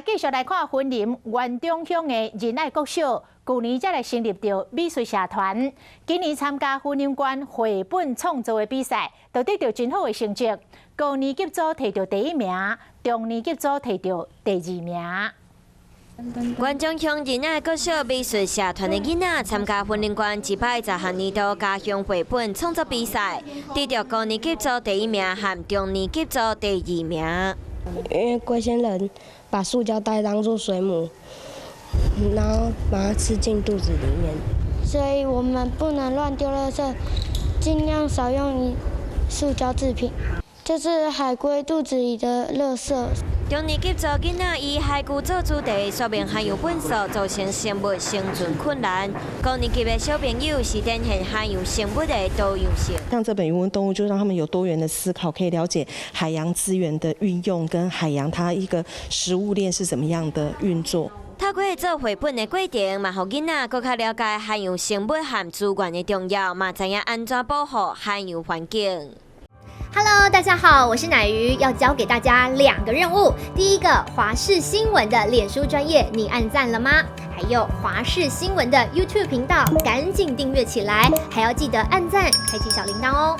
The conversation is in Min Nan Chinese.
繼續來看雲林員中鄉的仁愛國小，舊年才來成立著美術社團，今年參加雲林縣繪本創作的比賽，就得著真好的成績。高年級組提著第一名，中年級組提著第二名。員中鄉仁愛國小美術社團的囡仔參加雲林縣110項年度家鄉繪本創作比賽，得著高年級組第一名和中年級組第二名。因為龜仙人把塑膠袋當做水母，然後把它吃進肚子裡面。所以我們不能亂丟垃圾，盡量少用塑膠製品。就是海龜肚子裡的垃圾。中年級組囡仔以海龜做主題，說明海洋糞埽造成生物生存困難。高年級的小朋友是展現海洋生物的多樣性。像這本《魚塭動物》，就讓他們有多元的思考，可以了解海洋資源的運用跟海洋它一個食物鏈是怎麼樣的運作。透過做繪本的過程，嘛予囡仔閣較了解海洋生物和資源的重要，嘛知影按怎保護海洋環境。 Hello，大家好，我是奶魚，要教給大家兩個任務。第一個，華視新聞的臉書專頁，你按讚了嗎？還有華視新聞的 YouTube 頻道，趕緊訂閱起來，還要記得按讚，開啟小鈴鐺哦。